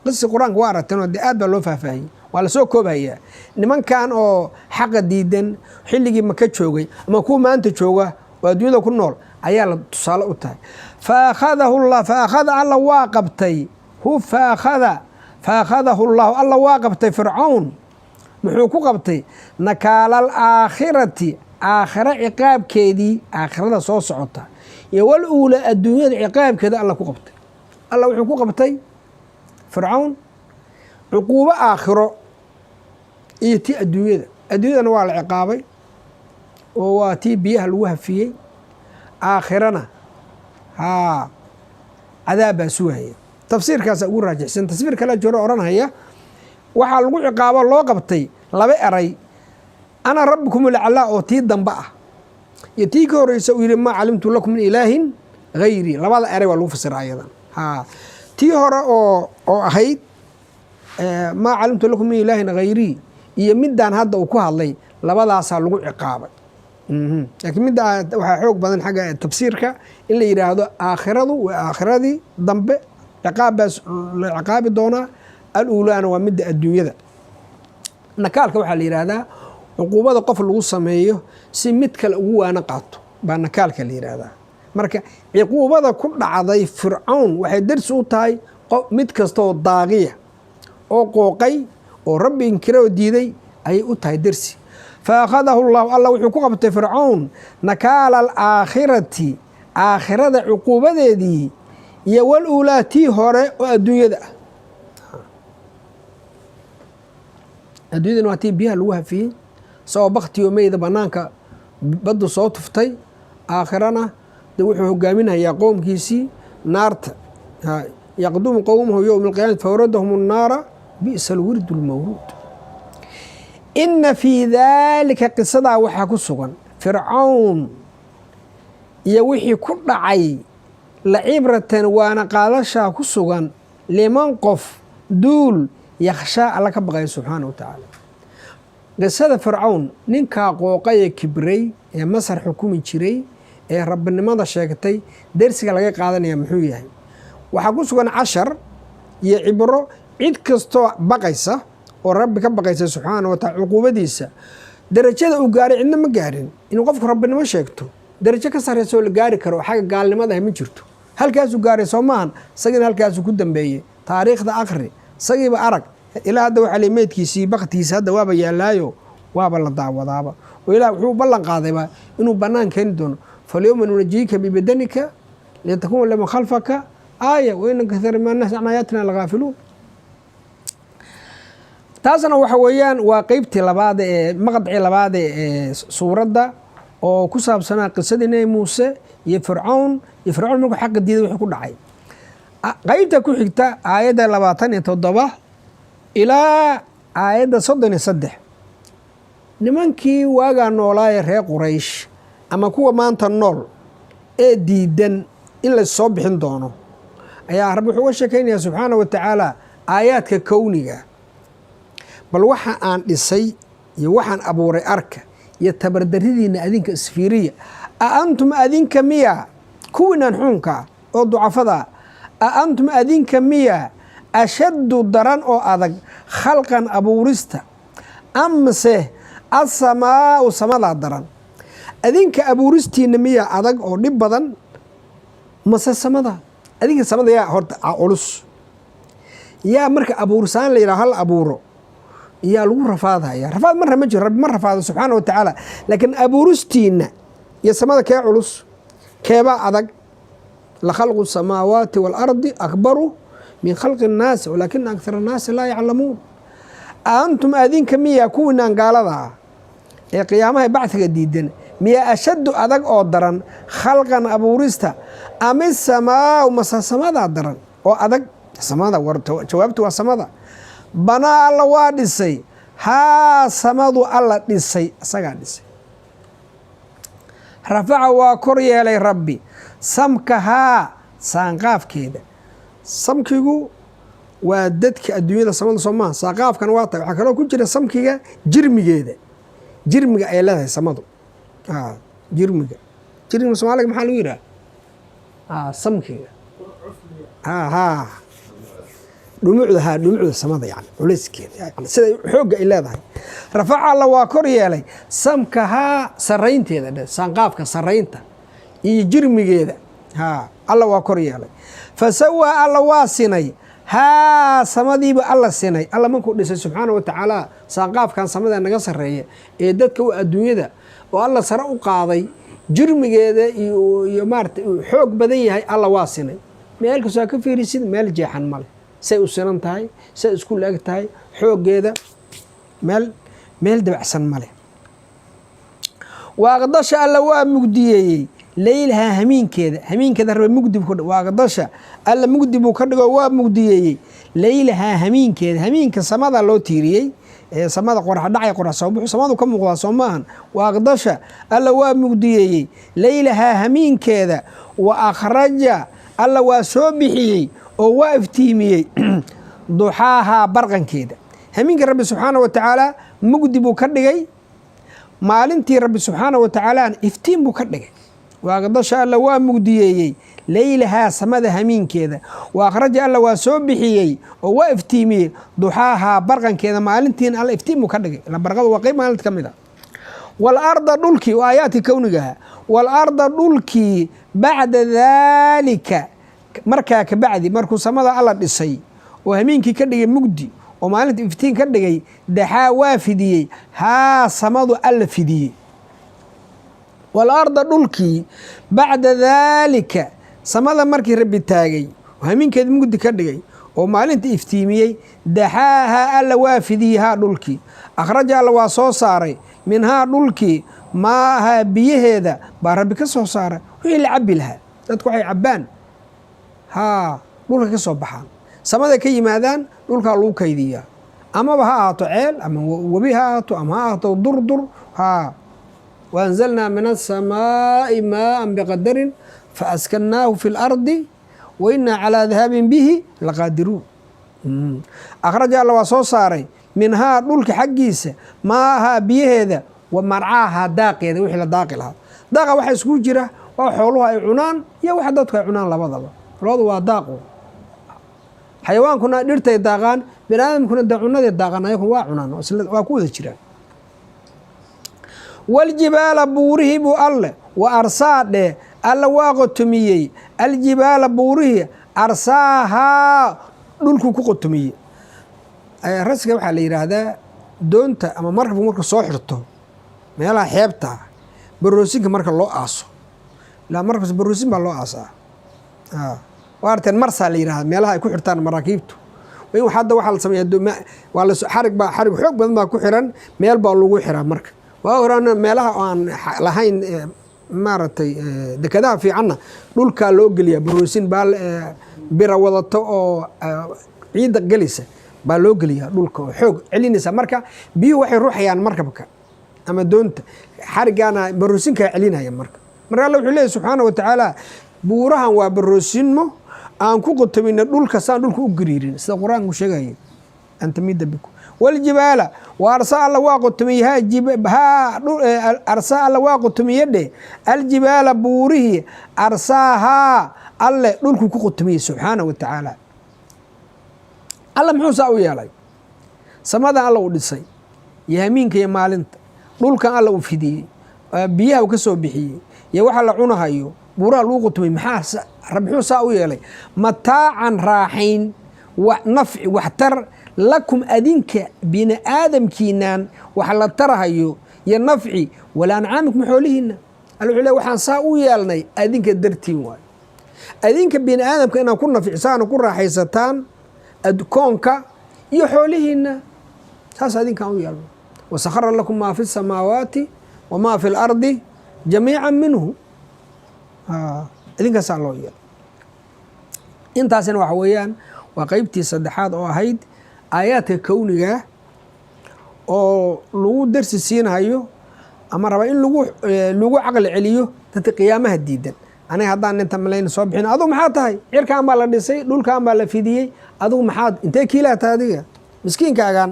Qisi Qur-aanka waa aragteen oo dee aad baa loo faahfaahiyey, waa lasoo koobhayaa. Nimankan oo xaqa diidan xilligii Maka joogay ama kuwa maanta jooga oo adduunyada ku nool ayaa la tusaale u tahay. Fa akhadahu llah, fa akhada, alla waa qabtay hu, fa akhadahu llahu, alla waa qabtay Fircawn. Muxuu ku qabtay? Nakaalal aakhirati, aakhiro ciqaabkeedii, aakhirada soo socota, iyo wal uula, adduunyada ciqaabkeeda alla ku qabtay. Alla wuxuu ku qabtay Fircawn cuquubo aakhiro iyo tii adduunyada. Adduunyadana waa la ciqaabay oo waa tii biyaha lagu hafiyey. Aakhirana haa, cadaab baa sugaya. Tafsiirkaasa ugu raajixsan. Tafsiir kale jiro odhanhaya waxaa lagu ciqaabo loo qabtay laba eray, "ana rabbukum ulaclaa" oo tii dambe ah iyo tii ka horeysa uu yihi "maa calimtu lakum min ilaahin hayri". Labada eray waa lagu fasira ayadan. Haa, tii hore oo ahayd "maa calimtu lakum min ilaahin hayrii" iyo midaan hadda uu ku hadlay, labadaasaa lagu ciqaabay. Laakiin midda waxaa xoog badan xagga tafsiirka in la yidhaahdo aakhiradu waa aakhiradii dambe, ciqaab baa la ciqaabi doonaa. Al-uulaana waa midda adduunyada. Nakaalka waxaa la yidhaahdaa cuquubada qof lagu sameeyo si mid kale ugu waano qaato baa nakaalka la yidhaahdaa. Marka cuquubada ku dhacday Fircawn waxay darsi u tahay mid kastaoo daaqiya oo qooqay oo rabbi inkira oo diiday ayay u tahay dersi. Fa akhadahu llahu, alla wuxuu ku qabtay Fircawn nakaala alaakhirati, aakhirada cuquubadeedii, iyo wal uulaa, tii hore oo adduunyada ah. Adduunyadana waa tii biyaha lagu hafiyey isagoo baktiyo meyda banaanka baddu soo tuftay. Aakhirana de wuxuu hogaaminayaa qoomkiisii naarta. Yaqdumu qowmahu yowma alqiyamati fawradahum annaara, bi'sa alwirdu almawruud. Ina fii daalika, qisadaa waxaa ku sugan Fircawn iyo wixii ku dhacay. La cibratan waana qaadashaa ku sugan liman qof duul yakhshaa Alla ka baqaya subxaana wa tacaala. Qisada Fircawn, ninkaa qooqaya, kibray ee Masar xukumi jiray ee rabbinimada sheegtay, dersiga laga qaadanaya muxuu yahay? Waxaa ku sugan cashar iyo cibro cid kastoo baqaysa oo Rabbi ka baqaysa subxaana wa tacala. Cuquubadiisa, darajada uu gaaray cidna ma gaarin. Inuu qofku rabbinimo sheegto darajo ka sarreysa oo la gaari karo xagga gaalnimada ma jirto. Halkaasuu gaaray, soo maahan? Isagiina halkaasuu ku dambeeyey. Taariikhda akri, isagiiba arag. Ilaa hadda waxaa ley meydkiisii, baktigiisi hadda waaba yaallaayo, waaba la daawadaaba, oo Ilaah wuxuu ballan qaadayba inuu bannaan keeni doono. فاليوم ننجيك ببدنك لتكون لمن خلفك آية وإن كثيرا من الناس عن آياتنا لغافلون. Taasna waxa weeyaan waa qeybtii labaad ee maqdacii labaad ee suuradda oo ku saabsanaa qisadii Nebi Muuse iyo Fircawn, iyo Fircawn markuu xaqa diiday wixii ku dhacay. Qeybta ku xigta, aayadda 27 ilaa aayadda 33, nimankii waagaa noolaayee reer Quraysh ama kuwa maanta nool ee diidan in la soo bixin doono ayaa Rabbi wuxuu uga sheekaynayaa subxaana wa tacaala aayaadka kowniga. Bal waxa aan dhisay iyo waxaan abuuray arka, iyo tabardaridiina adinka isfiiriya. A antum, adinka miya, kuwiinan xuunka oo ducafada, a antum, adinka miya, أشد daran oo adag خلقا abuurista, amase السماء samadaa daran? Adinka abuuristiina miya adag oo dhib badan, mase samada? Adinka samada yaa horta culus? Yaa marka abuursaan la yidhaha hal abuuro yaa lagu rafaadaya? Rafaad marna ma jiro, Rabbi ma rafaado subxaana wa tacaala. Laakiin abuuristiina iyo samada kee culus, keebaa adag? لخلق السماوات والأرض أكبر من خلق الناس ولكن أكثر الناس لا يعلمون. أنتم adinka miyaa, kuwiinaan gaalada ah ee qiyaamaha bacdiga diidan miyaa, أشد adag oo daran خلقا abuurista, أم السماء mase samadaa daran oo adag? Samada, jawaabtu waa samada. بناها, Alla waa dhisay, haa, samadu Alla dhisay, isagaa dhisay. رفع waa kor yeelay Rabbi سمكها saanqaafkeeda. Samkigu waa dadka adduunyada, samada soo maaha? Saanqaafkan waa tahay. Waxaa kaloo ku jira samkiga jirmigeeda, jirmiga ay leedahay samadu. Jirmiga, jirmiga Soomaaliga maxaa lagu yidhaha? Samkiga, ha, dhumucda, ha, dhumucda samada, yani culayskeeda, yani sida xoogga ay leedahay. رفع, Alla waa kor yeelay سمكها saraynteeda dhe, saanqaafka saraynta iyo jirmigeeda, ha, Alla waa kor yeelay. فسواها, Alla waa sinay, haa, samadiiba Alla sinay. Alla markuu dhisay subxaana wa tacaala saanqaafkan samada naga sarreeya ee dadka u adduunyada oo Alla sare u qaaday jirmigeeda iyo maarata uu xoog badan yahay, Alla waa sinay. Meel kastoo ka fiirisid meel jeexan male, say u sinan tahay, say isku laeg tahay xooggeeda, meel dabacsan male. وأغطش, Alla waa mugdiyeeyey ليلها hamiinkeeda. Hamiinkeeda rabe mugdi buu, وأغطش, Alla mugdi buu ka dhigo, waa mugdiyeeyey ليلها hamiinkeeda. Hamiinka samada loo tiiriyey ee samada qorax dhacay, qorax soo buxu, samadu ka muuqdaa, soo maahan? وأغطش, Alla waa mugdiyeeyey ليلها hamiinkeeda. وأخرج, Alla waa soo bixiyey oo waa iftiimiyey ضحاها barqankeeda. Hamiinka Rabbi subxaana wa tacaala mugdi buu ka dhigay, maalintii Rabbi subxaana wa tacaala iftiin buu ka dhigay. وأغطش, Alla waa mugdiyeeyey ليلها samada hamiinkeeda. وأخرج, Alla waa soo bixiyey oo waa iftiimiyey ضحاها barqankeeda. Maalintiina Alla iftiin buu ka dhigay. Barqadu waa qeyb maalinta ka mid a. والأرض dhulkii, waa aayaadkii kownigaha. والأرض dhulkii بعد ذلك markaa kabacdi, markuu samada Alla dhisay oo hamiinkii ka dhigay mugdi oo maalinta iftiin ka dhigay, دحاها waa fidiyey, haa, samadu Alla fidiyey. والأرض dhulkii بعد ذلك, samada markii Rabbi taagay oo hamiinkeed mugdi ka dhigay oo maalinta iftiimiyey, دحاها, Alla waa fidiyey, haa, dhulkii. أخرج, Alla waa soo saaray, منها dhulkii, ماءها biyaheeda baa Rabbi ka soo saaray, wixii la cabbi lahaa. Dadku waxay cabbaan, haa, dhulka ka soo baxaan, samada ka yimaadaan, dhulkaa lagu kaydiyaa, amaba ha ahaato ceel ama webi ha ahaato ama ha ahaato durdur. Haa, وأنزلنا من السماء ماء بقدر. Fa askannaahu fi lardi wa innaa calaa dahaabin bihi laqaadiruun. Akhraja alla waa soo saaray minhaa dhulka xaggiisa maahaa biyaheeda wa marcaahaa daaqeeda, wixii la daaqi lahaa. Daaqa waxaa isku jira waa xooluhu ay cunaan iyo waxa dadku ay cunaan labadaba. Labadu waa daaqo. Xayawaankuna dhirtay daaqaan, bini aadamkuna dee cunaday daaqaan, ayagu waa cunaan, waa ku wada jiraan. Waljibaala buurihii buu alle wa arsaa dheh, alla waa qotomiyey aljibaala buurihii, arsaahaa dhulkuu ku qotomiyey. Rasiga waxaa la yidhaahdaa doonta ama markabku marka soo xirto meelaha xeebta, baroosinka marka loo aaso. Ilaa markas baroosin baa loo aasaa. Waa arteen, marsaa la yidhahdaa meelaha ay ku xirtaan maraakiibtu. In hadda waxaa la sameeyaa waa la xarig baa, xarig xoog badan baa ku xiran, meel baa lagu xiraa. Marka waa horaan meelaha aan lahayn maaragtay dekadaha fiicanna dhulkaa loo geliyaa baroosin baa bira wadato oo ciidda gelaysa baa loo geliyaa dhulka oo xoog celinaysa. Marka biyuhu waxay ruuxayaan markabka ama doonta, xarigaana baroosinkaa celinaya. Marka alla wuxuu leeyahy subxaana wa tacaala, buurahan waa baroosinmo aan ku qotomina dhulka saan dhulka u gariirin, sida qur-aanku sheegaya an tamida bikum. Waljibaala wa arsa, alla waa qotomiyey arsa, alla waa qotomiye dheh aljibaala buurihii, arsaahaa alle dhulku ku qotomiyey subxaana wa tacaala. Alla muxuu saa u yeelay? Samadan alla uu dhisay iyo hamiinka iyo maalinta, dhulkan alla uu fidiyey, biyaha uu ka soo bixiyey iyo waxa la cunahayo, buuraha lagu qotomiyey, maxaa muxuu saa u yeelay? Mataacan raaxayn, nafci, waxtar lakum adinka bini aadamkiinaan wax la tarahayo iyo nafci, wala ancaamikum xoolihiina. Alla wuxuu le waxaan saa u yeelnay adinka dartiin waayo, adinka bini aadamka inaad ku nafcisaan oo ku raaxaysataan koonka iyo xoolihiina, saas adinkaan u yeelnay. Wasakhara lakum maa fi samaawaati wamaa fi lardi jamiica minhu, idinkaasaa loo yeelay. Intaasina waxa weeyaan waa qeybtii saddexaad oo ahayd aayaadka kowniga oo lagu darsi siinahayo ama raba in lagu caqli celiyo dadka qiyaamaha diidan. Aniga haddaan inta malayn soo bixin, adugu maxaa tahay? Cirkaan baa la dhisay, dhulkan baa la fidiyey, adugu maxaad intee kiilaa tahay? Adiga miskiinkaagaan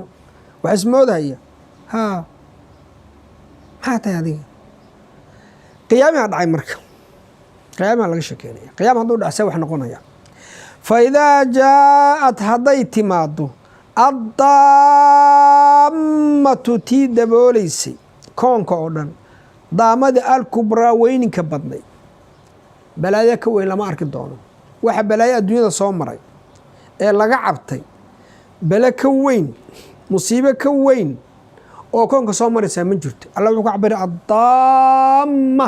wax ismoodahaya ha, maxaa tahay adiga? Qiyaamiha dhacay, marka qiyaamaha laga sheekeynaya. Qiyaama hadduu dhac see wax noqonaya? Fa idaa jaaءat hadday timaado addaammatu tii dabooleysay koonka oo dhan, daamadii alkubraa weyninka badnay, balaayo ka weyn lama arki doono. Waxa balaayo adduunyada soo maray ee laga cabtay, bale ka weyn, musiibo ka weyn oo koonka soo maraysaa ma jirto. Alla wuxuu ka cabiray addaamma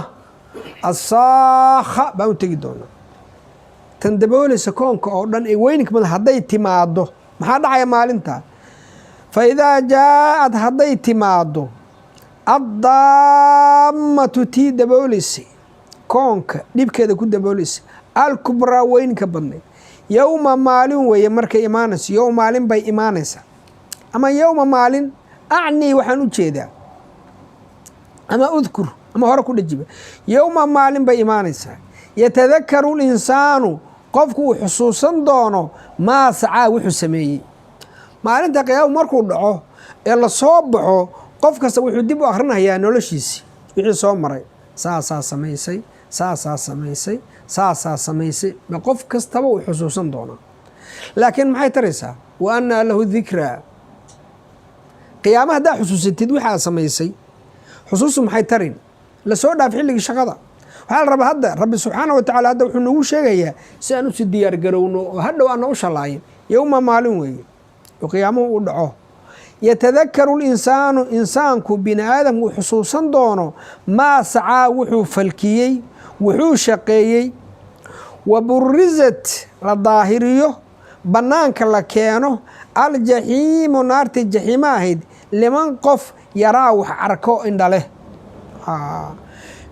asaakha baan u tegi doonaa. Tan daboolaysa koonka oo dhan ee weyninka badan hadday timaado, maxaa dhacaya maalinta? Fa idaa jaaءat hadday timaado addaammatu tii dabooleysay koonka dhibkeeda ku dabooleysay, alkubraa weyninka badnayd, yowma maalin weeye markay imaanayso, yowma maalin bay imaanaysaa ama yowma maalin acnii waxaan u jeedaa ama udkur ama hore ku dhajiba, yowma maalin bay imaanaysaa yatadakaru linsaanu qofku uu xusuusan doono maa sacaa wuxuu sameeyey. Maalinta qiyaama markuu dhaco ee lasoo baxo, qof kasta wuxuu dib u akhrinayaa noloshiisii wixii soo maray. Saasaa samaysay, saasaa samaysay, saasaa samaysay ba qof kastaba uu xusuusan doonaa. Laakiin maxay taraysaa? Wa annaa lahu dikraa. Qiyaama haddaa xusuusatid wixi aad samaysay, xusuustu maxay tarin? Lasoo dhaaf xilligii shaqada. Waxaa la rabaa hadda rabbi subxaana wa tacala hadda wuxuu nagu sheegayaa si aan usi diyaar garowno oo hadhow aana u shalaayin. Yowma maalin weeye oo qiyaamuhu uu dhaco, yatadakaru linsaanu insaanku bini aadamku uu xusuusan doono maa sacaa wuxuu falkiyey, wuxuu shaqeeyey. Wa burizat la daahiriyo, bannaanka la keeno aljaxiimu naartii jaxiimo ahayd liman qof yaraa wax arko indhaleh.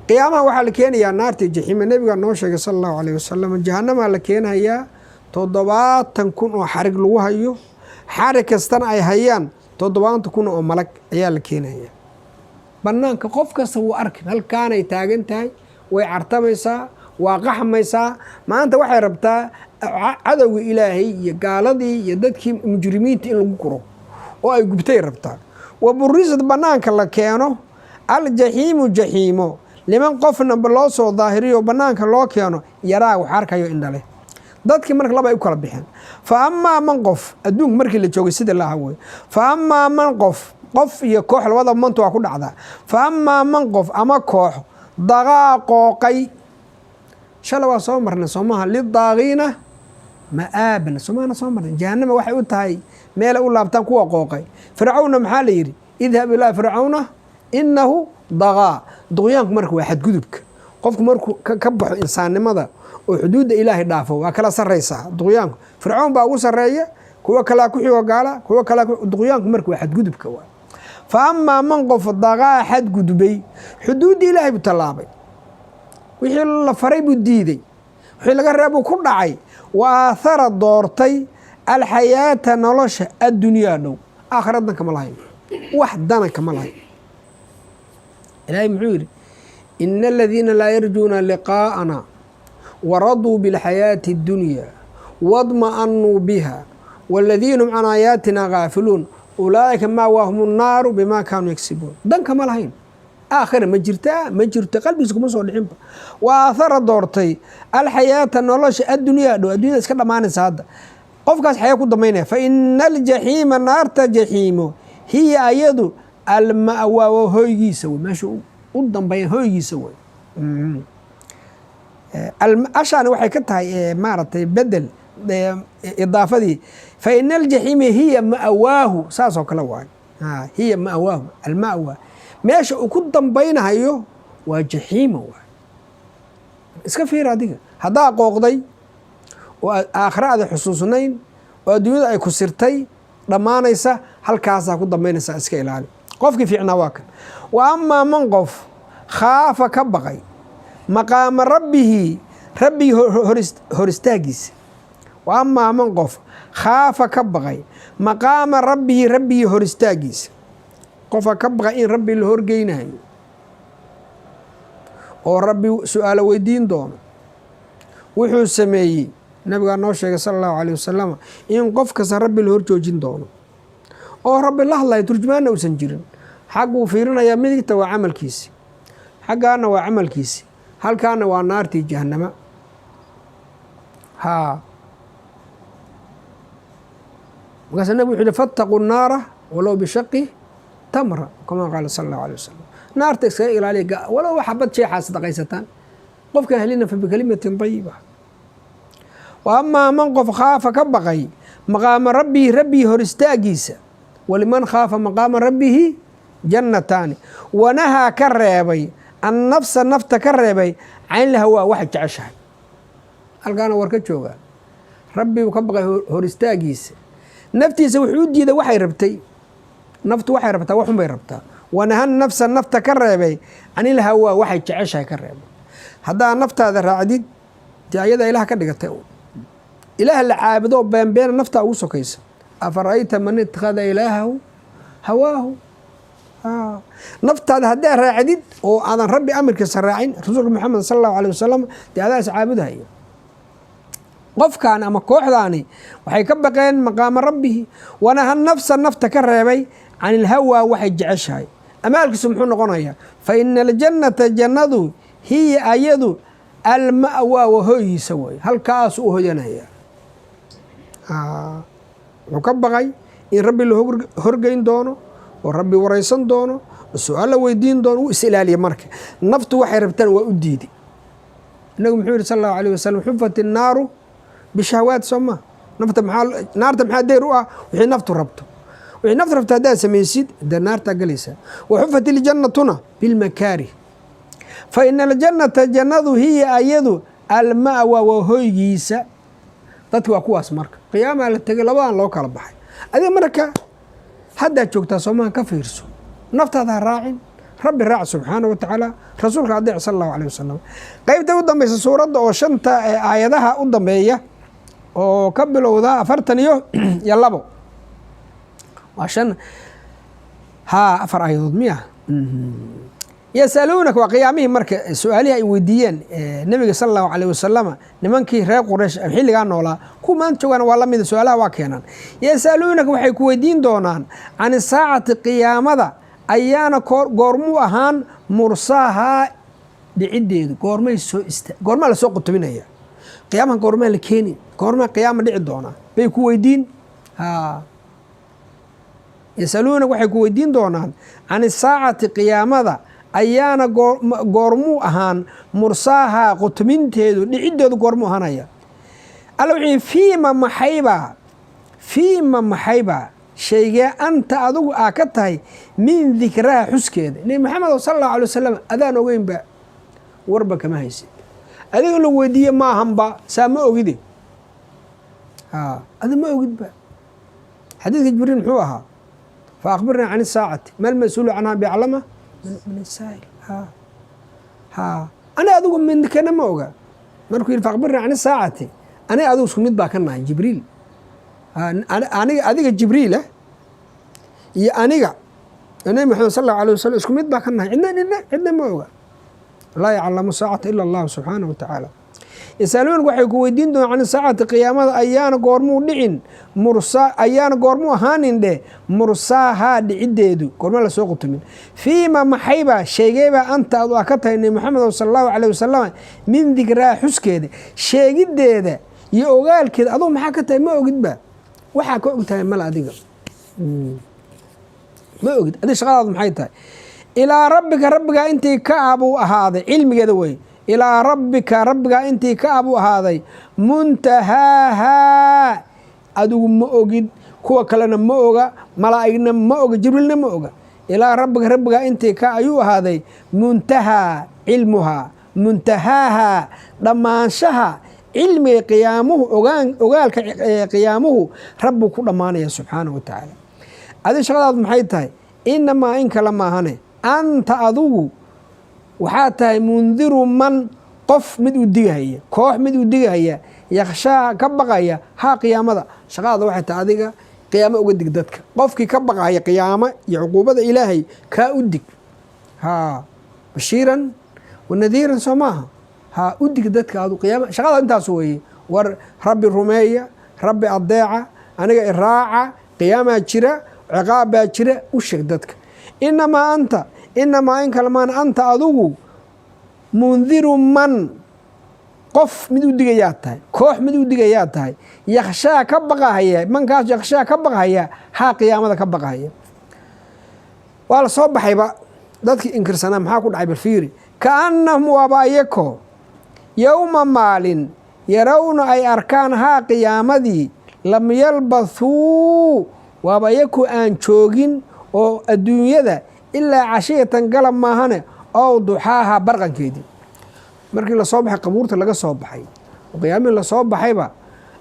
Qiyaamaha waxaa la keenayaa naartii jaxiima. Nebigaa noo sheegay sala allahu alayh wasalam, jahanamaa la keenayaa 70,000 oo xarig lagu hayo, xarig kastana ay hayaan 70,000 oo malag ayaa la keenayaa banaanka. Qof kasta wuu arkin, halkaanay taagan tahay, way cartamaysaa, Waa qaxmaysaa. Maanta waxay rabtaa cadowga Ilaahay iyo gaaladii iyo dadkii mujrimiinta in lagu guro oo ay gubtay rabtaa. Wa burisad, bannaanka la keeno, aljaxiimu, jaxiimo, liman qofna loo soo daahiriyo, bannaanka loo keeno, yaraa wax arkayo indhale. Dadkii marka laba ay u kala bixeen. Fa amaa man qof, adduunka markii la joogay sida laha wey. Fa amaa man qof, qof iyo koox labadaba manta waa ku dhacdaa. Fa amaa man qof ama koox daqaa, qooqay. Shala waa soo marnay, soomaha? Lidaaqiina ma'aaban, soomahana soo marnay? Jahanama waxay u tahay meelay u laabtaan kuwa qooqay. Fircawna maxaa la yidhi? Idhab ilaa fircawna inahu daqaa. Duqyaanku marka waa xadgudubka. Qofku markuu ka baxo insaannimada oo xuduudda Ilaahay dhaafo, waa kala sarraysaa duqyaanku. Fircawn baa ugu sarreeya, kuwo kalaa ku xigo gaala, kuwo kalaa. Duqyaanku marka waa xadgudubka waa. Fa amaa man qof daqaa, xadgudbay, xuduudda Ilaahay buu tallaabay, wixii la faray buu diiday, wixii laga reebuu ku dhacay, wa aathara, doortay, alxayaata, nolosha, addunyaa dhow, aakhira dan kama lahayn, wax dana kama lahayn. Ilaahay muxuu yidhi? Ina aladiina laa yarjuuna liqaa'ana waraduu bilxayaati اddunya wadma'anuu biha waaladiina hum can aayaatina gaafiluun ulaa'ika ma'waahum الnaaru bimaa kaanuu yagsibuun. Dan kama lahayn, aakhira ma jirtaa, ma jirto, qalbigiisa kuma soo dhicinba. Wa aathara, doortay, alxayaata, nolosha, addunyaa dhow, addunyada iska dhammaanaysa hadda, qofkaas xayaa ku dambaynaya? Fa ina aljaxiima, naarta jaxiimo, hiya ayadu alma'waa, waa hoygiisa wey, meesha u dambeeya hoygiisa wey. Ashaani waxay ka tahay maaragtay bedel idaafadii. Fa ina aljaxiima hiya ma'waahu, saas oo kale waay. Hiya ma'waahu, alma'wa, meesha uu ku dambaynahayo waa jaxiima waay. Iska fiir adiga, haddaa qooqday oo aakhira aada xusuusnayn oo adduunyada ay ku sirtay dhammaanaysa, halkaasaa ku dambaynaysaa. Iska ilaali. Qofkii fiicnaa waa kan. Wa amaa man qof khaafa, ka baqay, maqaama rabbihi, rabbigii hor istaagiisa. Wa amaa man qof khaafa, ka baqay, maqaama rabbihi, rabbigii hor istaagiisa, qofa ka baqay in Rabbi la horgeynayo oo Rabbi su-aalo weydiin doono wuxuu sameeyey. Nabigaa noo sheegay sala Allahu alayh wasalam in qof kasta Rabbi la hor joojin doono oo Rabbi la hadlayo, turjumaanna uusan jirin. Xagguu fiirinayaa, midigta waa camalkiisi, xaggaana waa camalkiisi, halkaana waa naartii jahanama. Haa, markaasa nabig wuxuu yihi: fattaquu naara walow bishaqi tamra, kama qaala sala Allahu alay wasalam. Naarta iskaga ilaaliya walow xabad jeexaa sadaqaysataan, qofka helina fa bikalimatin dayiba. Wa amaa man qof khaafa, ka baqay, maqaama rabbihi, rabbihi hor istaagiisa, waliman khaafa maqaama rabbihi jannataani, wanahaa, ka reebay, annafsa, nafta ka reebay, canilhawaa, waxay jeceshahay. Halkaana war ka joogaa. Rabbi uu ka baqay hor istaagiisa, naftiisa wuxuu u diiday waxay rabtay. Naftu waxay rabtaa, waxun bay rabtaa. Wanaha nafsa, nafta ka reebay, canilhawaa, waxay jeceshahay ka reebay. Haddaa naftaada raacdid, dee ayadaa Ilaah ka dhigatay, Ilaah la caabudo beenbeena naftaa ugu sokaysa. Afara'ayta man ittakhada ilaahahu hawaahu. Naftaada haddaa raacdid oo aadan Rabbi amarkiisa raacin, rasuulka Maxamed sala Allahu alay wasalam, dee adaa is caabudhayo. Qofkan ama kooxdaani waxay ka baqeen maqaama rabbihi, wanaha nafsa, nafta ka reebay, can ilhawaa, waxay jeceshahay. Amaalkiisu muxuu noqonayaa? Fa ina aljannata, jannadu, hiya ayadu alma'waa, wa hoygiisa way, halkaasu u hoyanaya. Wuxuu ka baqay in Rabbi la horgeyn doono oo Rabbi waraysan doono oo su-aal la weydiin doono. Wuu is ilaaliya marka, naftu waxay rabtaan waa u diiday. Inagu muxuu yihi sal Allahu alayh wasalam? Xufat innaaru bishahwaat, soo ma? Nafta maxaa, naarta maxaa deyr u ah? Wixii naftu rabto. Wixii naftu rabto haddaad samaysid, dee naartaa galaysaa. Wa xufat iljannatuna bilmakaarih. Fa ina aljannata, jannadu, hiya ayadu alma'wa, waa hoygiisa. Dadki waa kuwaas. Marka qiyaamaa la tegay, labadan loo kala baxay. Adiga marka haddaad joogtaa, soomaha? Ka fiirso, naftaada ha raacin, Rabbi raac subxaana wa tacaala, rasuulka adeec sala Allahu alayh wasalam. Qeybta u dambeysa suuradda oo shanta aayadaha u dambeeya oo ka bilowda 42, waa shan, haa, afar aayadood miya? Yasaluunaka waa qiyaamihii. Marka su-aalihii ay weydiiyeen nebiga sala allahu calayh wasalama nimankii reer Quraysh xilligaa noolaa, kuwa maanta joogaana waa la mida, su-aalaha waa keenaan. Yasaluunaka waxay ku weydiin doonaan can isaacati, qiyaamada, ayaana goormuu ahaan, mursaahaa dhiciddeedu goormay soo ista, goormaa lasoo qutubinaya qiyaamaha, goormaa la keeni, goormaa qiyaama dhici doonaa bay ku weydiin. Yasaluunaka waxay ku weydiin doonaan can isaacati, qiyaamada, ayaana goormuu ahaan, mursaahaa qutubinteedu, dhiciddeedu goormuu ahaanaya. Alla wuxuu yihi: fiima maxaybaa, fiima maxaybaa shaygee anta adigu aa ka tahay min dikraha xuskeeda. Nebi Maxamed sala allahu alay wasalam, adaan ogeynba, warba kama haysid. Adiga in lagu weydiiye maahanba, saa ma ogide, adi ma ogidba. Xadiidka Jibriil muxuu ahaa? Fa akhbirnaa can isaacati ma almas-uulu canha biaclama min asaa'il. Ani adigu midkana ma oga. Markuu yidhi fa akhbirnaa can isaacati, aniga adigu isku mid baa ka nahay Jibriil. Aniga adiga Jibriila iyo aniga Nebi Maxamed sal allahu alay wasalam isku mid baa ka nahay. Cidna cidna cidna ma oga, laa yaclamu saacata ila allahu subxaanahu wa tacaala. Yasaluunka waxay ku weydiin doonaan can saacati, qiyaamada, ayaana goormuu dhicin, mursa ayaana goormuu ahaanin dheh, mursaahaa dhiciddeedu goorma lasoo qutumin. Fiima maxaybaa sheegeybaa anta adu a ka tahay nebi Maxamed sala allahu caleyh wasalam min dikraa xuskeeda, sheegiddeeda iyo ogaalkeeda, adugu maxaa ka tahay? Ma ogidba, waxaa ka og tahay male, adiga ma ogid. Adig shaqadaadu maxay tahay? Ilaa rabbika, rabbigaa intii ka ah buu ahaaday cilmigeeda wey. Ilaa rabbika, rabbigaa intii ka ah buu ahaaday muntahaahaa. Adigu ma ogid, kuwa kalena ma oga, malaa'igna ma oga, Jibriilna ma oga. Ilaa rabbika, rabbigaa intii ka ayuu ahaaday muntahaa cilmuhaa, muntahaahaa dhammaanshaha cilmiga qiyaamuhu, ogaan ogaalka qiyaamuhu rabbuu ku dhammaanaya subxaanahu wa tacaala. Adi shaqadaadu maxay tahay? Inamaa in kale maahane, anta adigu waxaa tahay mundiru man, qof mid u digahaya, koox mid u digahaya, yakhshaa ka baqaya haa qiyaamada. Shaqadaada waxay tahay adiga qiyaamo uga dig dadka. Qofkii ka baqaya qiyaamo iyo cuquubada Ilaahay kaa u dig. Haa, bashiiran wa nadiiran, soo maaha? Haa, u dig dadka adu qiyaama. Shaqada intaas weeye. War Rabbi rumeeya, Rabbi adeeca, aniga iraaca, qiyaamaa jira, ciqaab baa jira, u sheeg dadka. Inamaa anta, inamaa in kalmaan, anta adigu mundiru man, qof mid u digayaa tahay, koox mid u digayaa tahay, yakhshaa ka baqahaya, mankaas yakhshaa ka baqahaya haa qiyaamada ka baqahaya. Waa la soo baxayba dadkii inkirsanaa, maxaa ku dhacay? Bal fiiri: kaannahum waaba ayako yowma maalin yarawna ay arkaan haa qiyaamadii, lam yalbathuu waaba ayako aan joogin oo adduunyada ilaa cashiyatan galab maahane, ow duxaaha barqankeedii. Markii lasoo baxay, qabuurta laga soo baxay oo qiyaamihii lasoo baxayba,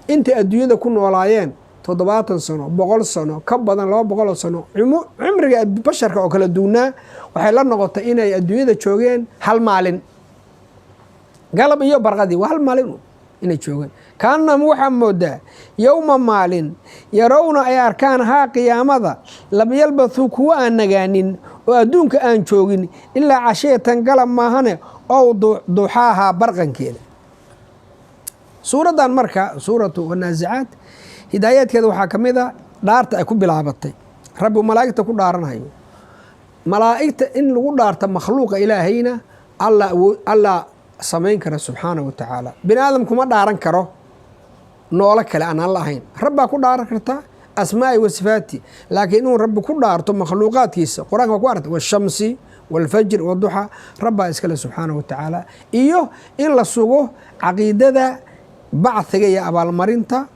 intay adduunyada ku noolaayeen 70 sano, 100 sano, ka badan 200 sano, cimriga basharka oo kala duwnaa, waxay la noqotay inay adduunyada joogeen hal maalin, galab iyo barqadii, waa hal maalin inay joogeen. Kaannahum waxaa moodaa yowma maalin yarowna ay arkaan haa qiyaamada, lam yalbathuu kuwa aan nagaanin oo adduunka aan joogin ilaa cashiyatan galab maahane, ow duxaaha barqankeeda. Suuraddan marka, suuratu wanaasicaat, hidaayaadkeeda waxaa ka mid a dhaarta ay ku bilaabatay Rabbi malaa'igta ku dhaaranayo. Malaa'igta in lagu dhaarta, makhluuqa Ilaahayna Allah samayn kara subxaana wa tacaala. Bini aadam kuma dhaaran karo noolo kale aan Alla ahayn. Rabbaa ku dhaaran kartaa asmaai wa sifaati, laakiin inuu Rabbi ku dhaarto makhluuqaadkiisa, Qur-aanka waa ku aragta: washamsi walfajr waduxa. Rabbaa iskale subxaana wa tacaala. Iyo in la sugo caqiidada bacthiga iyo abaalmarinta,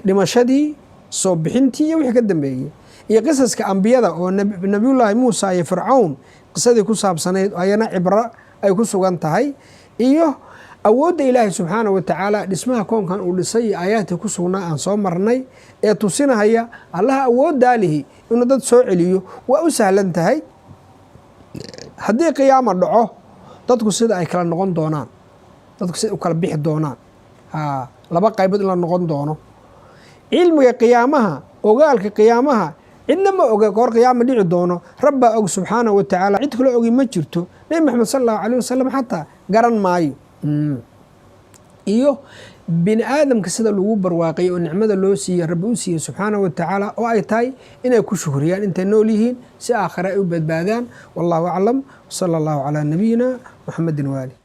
dhimashadii, soo bixintii iyo wixii ka dambeeyey, iyo qisaska ambiyada oo Nabiyullaahi Muusa iyo Fircawn qisadii ku saabsanayd, ayana cibro ay ku sugan tahay, iyo awoodda Ilaahay subxaana wa tacaala, dhismaha koonkan uu dhisay iyo aayaadkii ku sugnaa aan soo marnay ee tusinahaya Allaha awooddaa lihi inuu dad soo celiyo waa u sahlan tahay. Haddii qiyaama dhaco, dadku sida ay kala noqon doonaan, dadku sida u kala bixi doonaan, laba qaybood in la noqon doono, cilmiga qiyaamaha, ogaalka qiyaamaha. Cidna ma oga goor qiyaama dhici doono, rabbaa og subxaanahu wa tacaala, cid kale ogi ma jirto. Nebi Maxamed sal Allahu caleyh wasalam xataa garan maayo. Iyo bini aadamka sida lagu barwaaqay oo nicmada loo siiyey, Rabbi u siiyey subxaanahu wa tacaala, oo ay tahay inay ku shukriyaan intay nool yihiin si aakhare ay u badbaadaan. Wallahu aclam, sala Allahu calaa nabiyina Muxamedin waali.